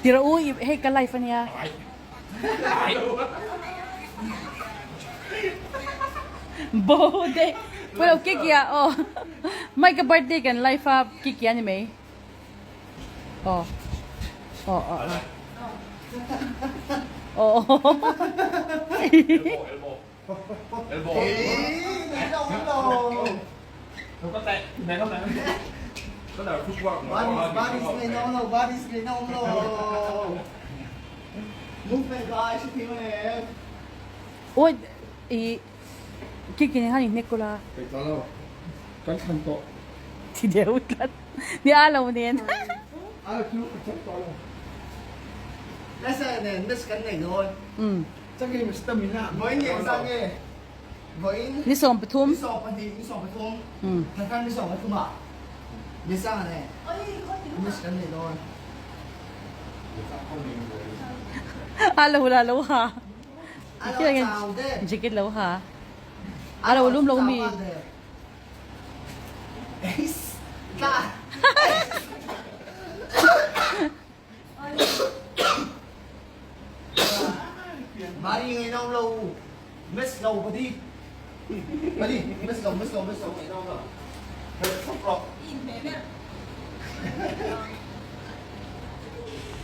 Tira u hei ka life ania. Bo de. Pula kikia oh. Mai ka birthday kan life a kikia ni mai. Oh. Oh oh oh. Oh. Elbow elbow. Elbow. Oi i kiki ni han in hnek kula. Thi deuh tlat. Ni a lo nen. Ni 13. A lo la lo ha. Jacket lo ha. A lo lum lo mi.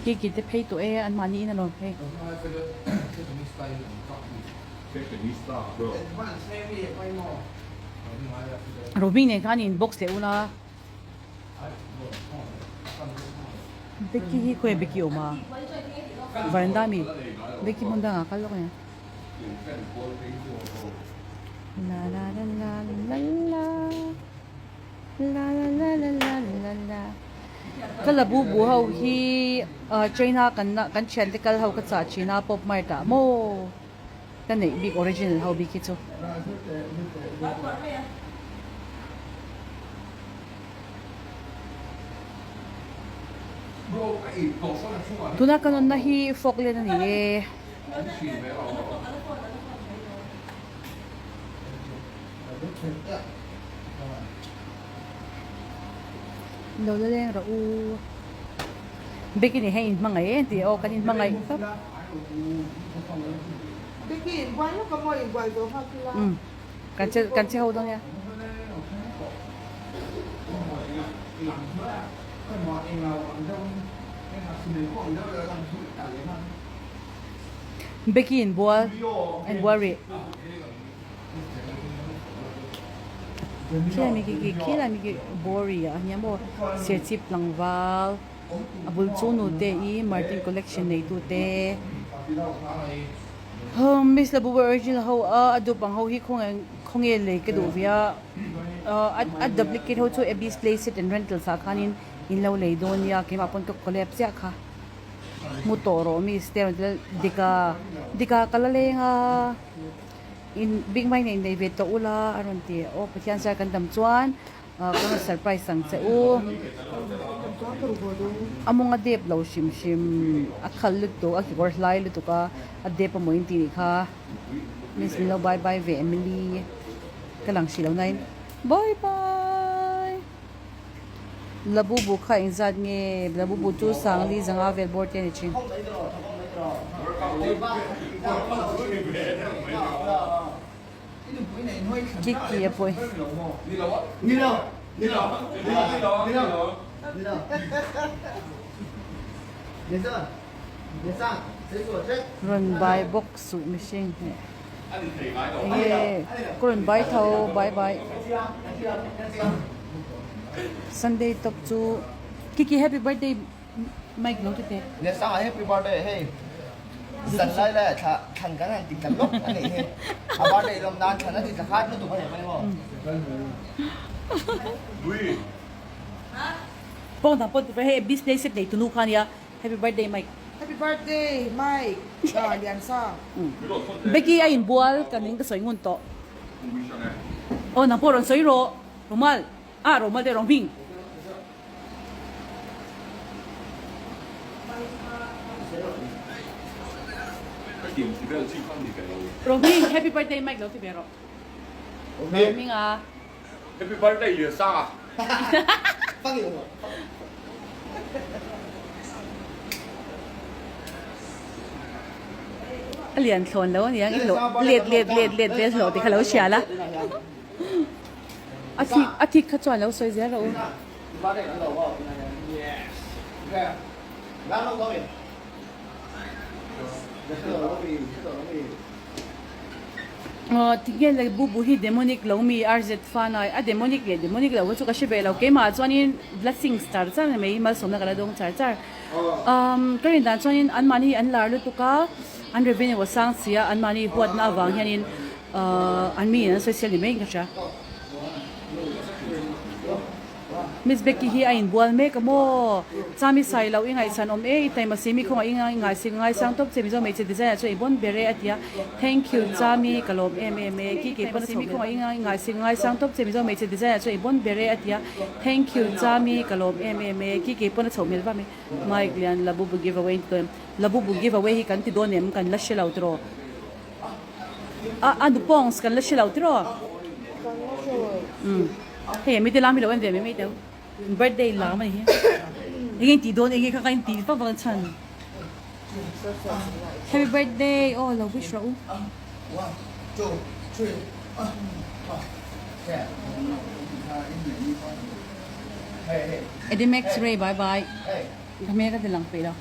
Kiki te phei tawh e an mahni in a lawm phei. Rohming nen khan in box leh ula. Becky hi khawi Becky awm a veranda ami Becky hmun dangah kal lawk ania la la la la la la la la la la la la ka la bu bu ho hi ah China kan kan thian te kal ho ka chah thin a pop mart ah maw ka neih bik original ho bik hi chu. Tuna ka nunna hi Falkland a ni e. Lo la leng rawh u. Becky nen hian in hmangaih em tih aw kan in hmangaih tawp. Becky in buai lawk a maw in buai zawh nghal thil a. Umm kan che kan che ho dawn nia. Becky in bual in bual rih. Khilai mi khi khilai mi khi Bori ah ania maw Serchhip tlangval a bul chu nute i Martin collection nei tute hum Miss Labubu original ho a a dup ang ho hi khawnge khawnge lei ka duh ve a ah a duplicate ho chu Abby's place set and rentals ah khanin in lo lei dawn nia keimah pawn ka collab chiah kha hmu tawh rawh miss te a rawn ti a Dika Dika ka la leng a. In big mai nei nei ve tawh ula a rawn ti aw Pathian zar kan dam chuan ka rawn surprise ang che u. A mawng a dep lo hrim hrim a khal lutuk a kekawr hlai lutuk a a dep a maw in tih nih kha miss min lo bye bye ve Emily ka lang hrih lo na in bye bye Labubu kha engzat nge Labubu chu Sangli zanga vel bawr te a ni thin. Kiki a pawi. Rawn bai bawk suh mihring hi. Enge ka rawn bai tho bye bye. Sunday tawp chu Kiki happy birthday Mike lo ti teh. Liansanga happy birthday hei zan lai lai ah thla thlan kan han ti tla lawk a nih hi a birthday lawm nan thlan a ti tla khat lutuk a ni mai maw. Pawng dang pawh hei display set nei tunu kha ania happy birthday Mike. Happy birthday Mike Liansang. Becky a inbual ka ning ka sawi ngun tawh. Aw nang pawh rawn sawi rawh Romal ah Romal te Rohming. Rohming happy birthday mic lo ti ve rawh. Rohming a. Happy birthday Liansanga. A lian thlawn lo aniang i hlawh let let let let vel hlawh tih kha lo hria la. A thik a thik kha chuan lo sawi zel rawh u. Aw tinge le bubu hi demonic lo mi RZ fanai a demonic leh demonic lo kha chu ka hre ve lo keimah chuanin blessings char char ni mai malsawmna ka la dawng char char umm ka rin dan chuanin anmahni an lar lutuk a an revenue a sang si a anmahni huatna avang hianin ahh an mi in an sawi sel ni maiin ka hria. Miss Becky hi a inbual mek a maw? Chami sai loh i ngaihsan awm e, i taima si mi khawngaih i ngaihsik ngaisang tawp che Mizo hmeichhe design ah chuan i bawn ber e a ti a, thank you Chami ka lawm em em e, ki kei pawn a chho mi khawngaih i ngaihsik ngaisang tawp che Mizo hmeichhe design ah chuan i bawn ber e a ti a, thank you Chami ka lawm em em e, ki kei pawn a chho hmel vak mai Mike lian Labubu give away in ti dawn em? Labubu give away hi kan ti dawn em? Kan la hre lo tiraw? A a nupongs kan la hre lo tiraw? Kan la hre lo. Umm hei mi te lam hi lo en ve mai mai teu birthday lam a ni hi enge in tih dawn enge kha ka in tih vak vak a chhan happy birthday aw lo wish rawh u. Edimax Ray bye bye ka hmel ka ti lang peih lo.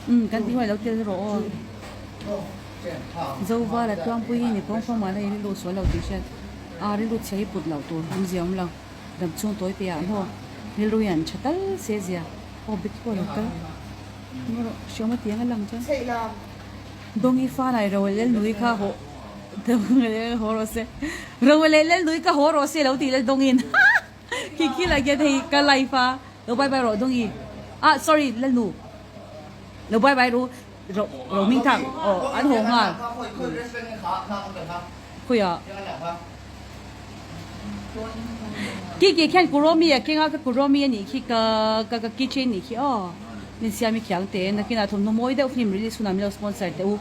Umm kan tih huai lo tel rawh aw. Zovala Tluangpui hi ni kawng fawng mahla i rilru sual lo tih hriat a rilru chhia hi put loh tur awmzia awm lo dam chhung tawi te ah maw rilru hian tha tal se zia aw bek pawh a lo kal. Hriawm a tiang a lang chuan Dawngi fanai ro lel nui kha haw haw rawh se ro leh lel nui kha haw rawh se lo tih lel Dawngin khi khi lah khian hei ka live a lo bye bye rawh Dawngi ah sorry lel nu lo bye bye ru ro ro hming thak aw an haw nghal khawiah Ki ki khian Kuromi a keng a, ka Kuromi a nih khi ka ka ka keychain nih khi aw. Min siam i khiang te, nakinah thawmhnaw mawi deuh film release hunah min lo sponsor teh u.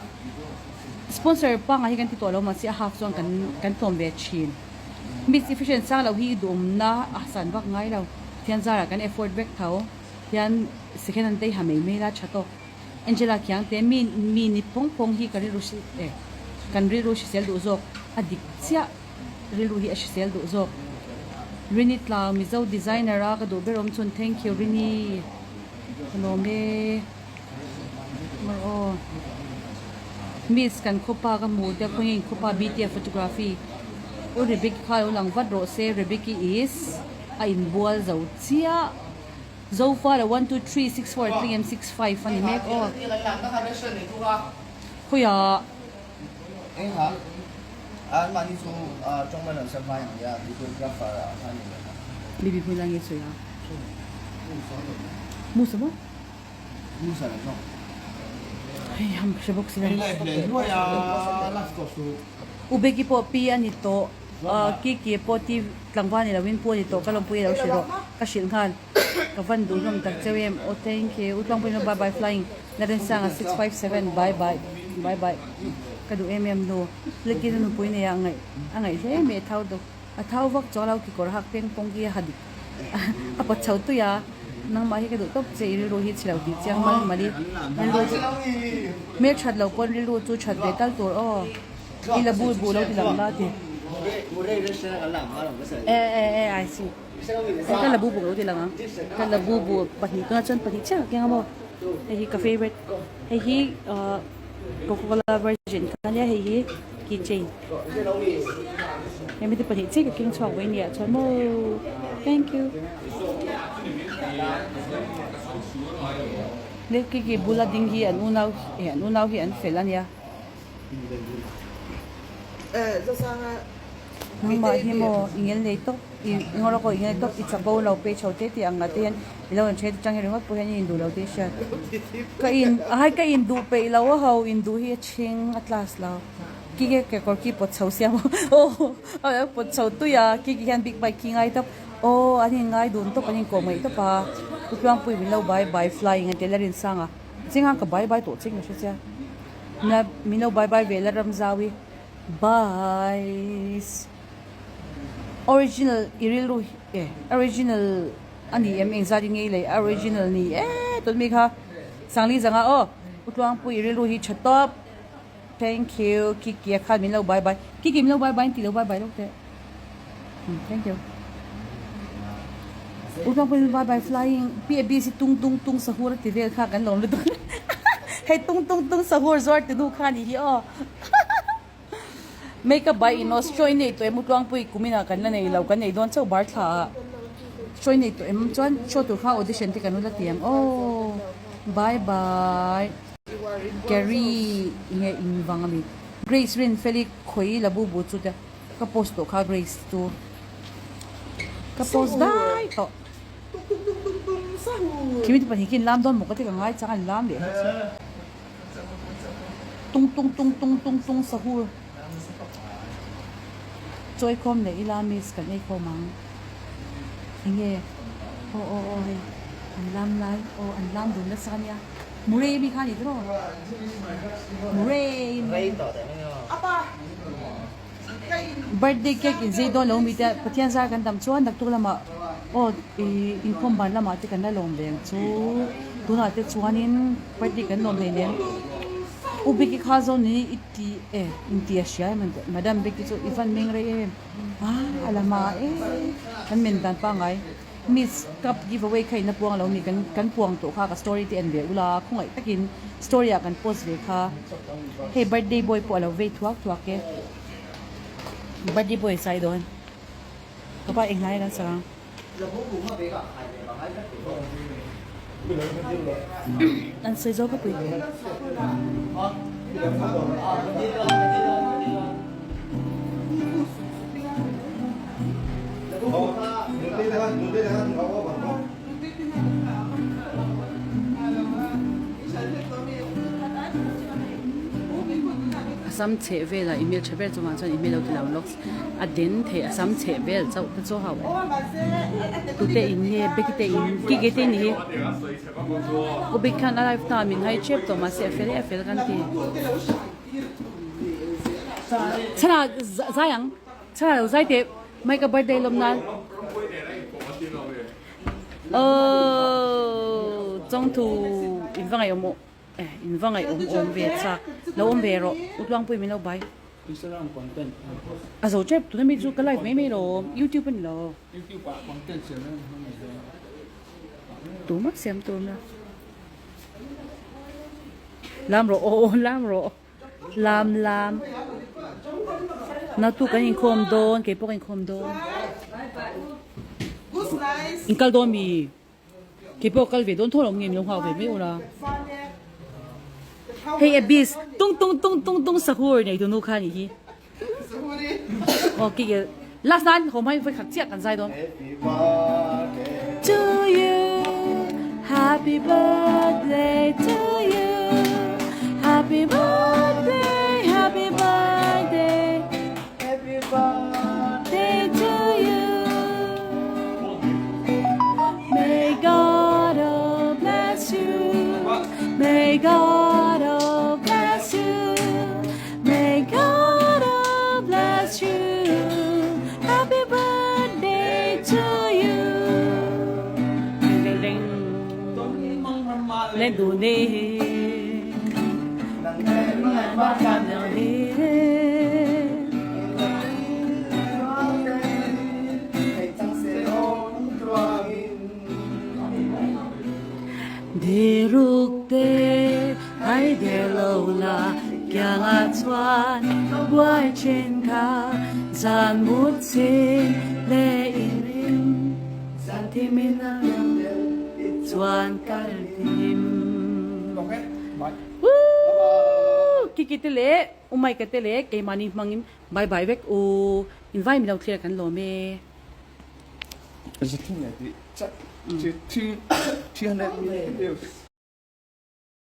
Sponsor pangngai hi kan ti tawh lo mahse a half chuan kan kan tlawm ve thin. Miss efficient sang loh hi i duhawmna a san vak ngai lo. Thian zarah kan effort vek tho. Hian second hand te hi ha mai mai la tha tawk. Angela khiang te mi mi ni phawng phawng hi ka rilru hri eh kan rilru hrisel duh zawk a dik chiah rilru hi a hrisel duh zawk Rini Tlau Mizo designer a ka duh ber awm chhun thank you Rini ka lawm e mar aw Miss kan khawpa ka hmu te khawnge in khawpa BTF photography U Rebecca kha lo lang vat rawh se Rebecca is a inbual zo chiah. Zofa 1 2 3 6 4 3 em 6 5 a ni mek aw. Khawiah. Bibi hmui lai nge sawi a. Musa maw? Hei ham hre bawk si lo. Ubeki pawh pi a ni tawh. Kiki pawh ti tlangval ni lovin pu a ni tawh ka lawmpui a lo hrilh rawh ka hrilh nghal ka van duh hlawm tak cheu em aw thank you u tlangpui bye bye flying Lalrinsanga 657 bye bye bye bye ka duh em em nu lekin a nupui nei ah ngaih a ngaih hle mai a thau deuh a thau vak chuang lo kekawr hak peng pawng hi a ha dik a pawt chho tui a nangmah hi ka duh tawp che i rilru hi chhe lo tih chiang mal mal i rilru chu hmel that lo pawn rilru chu that ve tal tur aw. I la bul bu lo ti lang la ti. E e e I see. Ka la bu bu lo ti lang ang. Ka la bu bu pahnih tuna chuan pahnih chiah ka keng a maw. Hei hi ka favorite. Hei hi Coca Cola version kha ania hei hi keychain. Hei mi te pahnih chiah ka keng chhuak vawi nia chuan maw. Thank you. Le kiki bula ding hi an unau an unau hi an fel ania. Zasanga. Nangmah hi maw i ngel nei tawp i ngawr a kaw i ngel tawp i chapo lo pei chho te tih ang ah te hian i lo inthen atang hi ringawt pawh hian i induh lo tih a hriat. Ka in hai ka induh peih lo a ho induh hi a chhing a class lo ki ke kekawr ki pawt chho sia maw aw a pawt chho tui a ki ki hian big bike khi ngai tawp aw an in ngai dun tawp an in kawh ngaih tawp a u Tluangpui min lo bye bye flying a ti a la rinsang a cheng a ka bye bye tawh cheng ka hre sia min lo bye bye ve la Ramzau i. Bye original i rilru eh original a ni em engzat in nge i lei original ni e tun mi kha Sangli zanga aw U Tluangpui i rilru hi tha tawp thank you Kiki a khan min lo bye bye Kiki min lo bye bye an ti lo bye bye lawk teh thank you U Tluangpui min bye bye flying PABC tung tung tung sahur a ti vel kha kan lawm lutuk hei tung tung tung sahur zuar ti nu kha ni hi aw. Makeup by Inos chawi nei tawh em u Tluangpui kuminah kan la nei lo kan nei dawn chauh bar thla ah chawi nei tawh em chuan show tur kha audition te kan la ti ang aw bye bye Carrie nge in vang ami Grace Rinfeli khawi la bu bu chu te ka post tawh kha Grace chu ka post dai tawh khi mi te pahnih khi an lam dawn maw ka ti ka ngai chang an lam leh bawk si. Tung tung tung tung tung tung sahur chawi khawm leh ila miss kan ei khawm ang enge aw aw aw hei an lam lai aw an lam dun nasa ania murray ami kha a ni tawh murray birthday cake in zei dawn lo mi te Pathian zar kan dam chuan naktuk lamah aw ih inkhawm ban lamah te kan la lawm ve ang chu tunah te chuanin birthday kan lawm hleinem U Beki kha zawn ni i ti e inti a hria em Madam Beki chu i van meng rei em ah a la hma e kan men dan pangai Miss cup give away kha in a puang lo mi kan kan puang tawh kha ka story te en ve ula khawngaih takin story ah kan post ve kha hei birthday boy pawh a lo vei thuak thuak e birthday boy a sai dawn ka pa eng hnai a kan sak ang. An sawi zo ka pui. A sam chheh velah i hmeltha ber chungah chuan i hmel lo ti lo lawk a den thei a sam chheh vel chauh te chu hauh tute in nge beki te in ki ke te ni hi u bek khan a live ta min hai tep tawh mahse a fel e a fel kan ti chana zai ang chana lo zai teh Mike a birthday lawm nan aww chawngthu in va ngaih awm eh in va ngaih awm awm ve chak lo awm ve rawh u Tluangpui min lo bai Instagram content a zo tep tuna mi chu ka live mai mai lo youtube a ni lo youtube ah content siam nan hmang mai dawn tumah siam tur na lam rawh aw aw lam rawh lam lam naktuk kan inkhawm dawn kei pawh ka inkhawm dawn in kal dawn mi kei pawh kal ve dawn tho lo nge min lo nghak ve mai ula hei abis tung tung tung tung tung sahur nei tunu kha nih hi aw ki ke last nan ho mai voi khat chiah kan zai dawn to you happy birthday to you happy birthday happy birthday happy birthday to you may God oh bless you may God oh bless you May God oh bless you Happy birthday to you Ding ding ding Lên đủ nê Diruk te hai der lo la kiangah chuan buai then kha zan mut chin le in rim zan thim in a chuan kal hlim. Woo! Kiki te leh U Mike-a te leh keimahni hmangin bye bye vek u. Invai min lo thlir a kan lawm e. 300 million views.